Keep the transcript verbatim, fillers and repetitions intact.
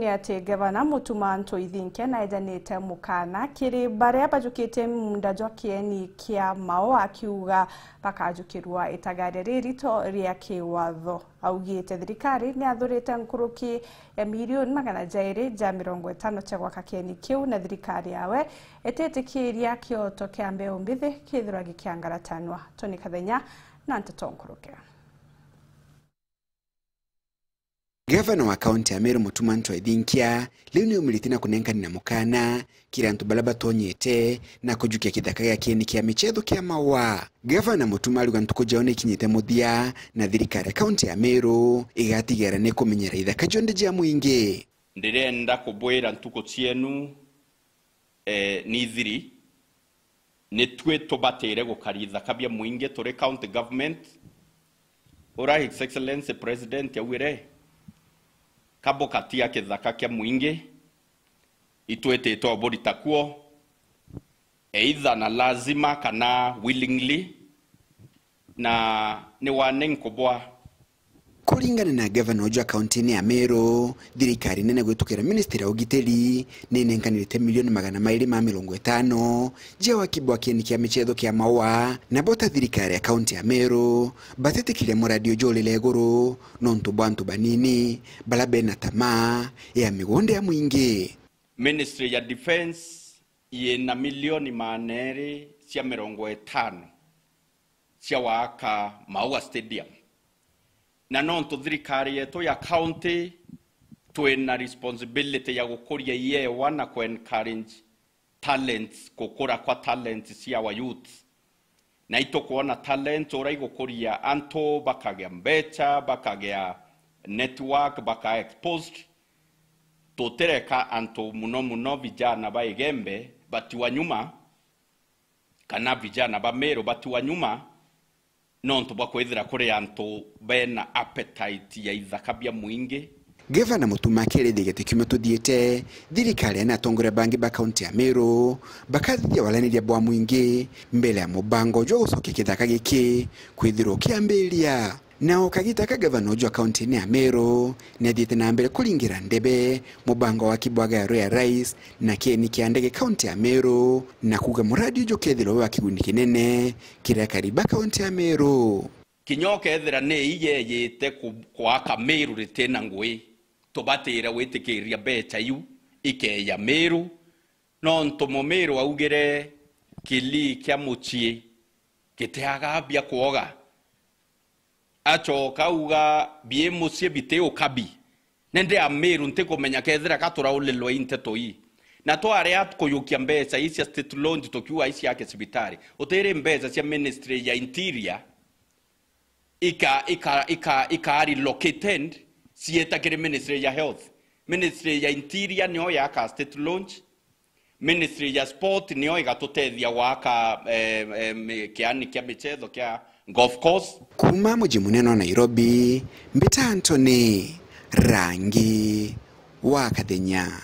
Ni ati Gavana Mutuma M'Ethingia naejanite mukana kiri baria bajukite munda jwa kieni kia Maua, akiuga bakajukirua itagaria ririto ria kiwatho. Augite thirikari ni yathurite nkuruki ya milioni magana jairi ja mirongo itano cia gwaka kieni kiu, na thirikari yawe ititikiria kioto kia mbeu mbithi kithirwa gikiangaratanwa. Tony Kathenya na nteto nkuruki. Gavana wa kaunti ya Meru Mutuma M'Ethingia riu ni umiritie na kunenkanira mukana kiri antu baria batonyete na kujukia kithaka gia kieni kia michetho kia Maua. Gavana Mutuma ariuga ntuku ciao ni ikinyite muthia, na thirikari ya kaunti ya Meru igatigira ni kumenyera ithaka jonthe jia mwingi. Ndirenda kubwira ntuku cienu, eh, ni thiri, ni twi tubatire gukari ithaka bia mwingi turi county government. Ura His Excellency President augire, kabukatia kithaka kia mwingi, itwitite uburita kuo, either na lazima kana willingly, na ni warning kubwa. Kuringana na gavana uju wa kaunti-ini ya Meru, thirikari nene gwitukira ministry ya ugitiri ni inenkanirite milioni magana mairi ma mirongo itano jia waki bwa kieni kia michetho kia Maua, nabo ta thirikari ya kaunti ya Meru batitikiria muradi uju urire iguru nontu bwa antu banini baria bena tamaa ya migunda ya mwingi. Ministry ya Defence yina milioni magana eri cia mirongo itano cia waaka Maua Stadium. Na nontu thirikari yetu ya county twina responsibility ya gukuria iewa na ku encourage talents, gukura kwa talents cia our youth. Na itukwona talent uria igukuria antu, bakagia mbecha, bakagia network, baka exposed. Tutireka antu, muno muno vijana ba Igembe, batiwa nyuma, kana vijana ba Meru batiwa nyuma, nontu bwa kwithira kuri antu bena appetite ya ithaka bia mwingi. Gavana Mutuma akiariria giti kiumia tuthiite, thirikari na atongoria bangi ba kaunti ya Meru bakathithia waraniria bwa mwingi mbere ya mubango jwa gucokia kithaka giki kwithirwa ukiambiria. Na o kagita ka gavana uju wa kaunti-ini ya Meru ni athiite na mbere kuringira ndebe mubango wa waki bwa gari ya rais na kieni kia ndege kaunti ya Meru, na kuuga muradi uju ukethirwa wi wa kiguni kinene kiri akari ba kaunti ya Meru. Kinya ukethira ni iyeyite ku-, kwaka Meru ritina ngui, tubatire gwitikiria mbecha iu ikeeja Meru, nontu Mumiru augire, kilii kia mucii gitiaga bia kwoga. Acoka auga, bii mucii biti ukabi. Nende Amiru ntikumenya kethira ka turaulilwa i nteto ii. Na twaria kuyukia mbeca ii cia state loan tukiuga ii ciake cibitari, utiri mbeca cia ministry ya interior ika, ika, ika, ika relocated cieta kiri ministry ya health. Ministry ya interior nio yaka state loan. Ministry ya sport nio igatutethia gwaka, eh, eh, mi-, kiani kia michetho kia golf course. Kuuma muji munene wa Nairobi, mbita Anthony Rangi wa Kathenya.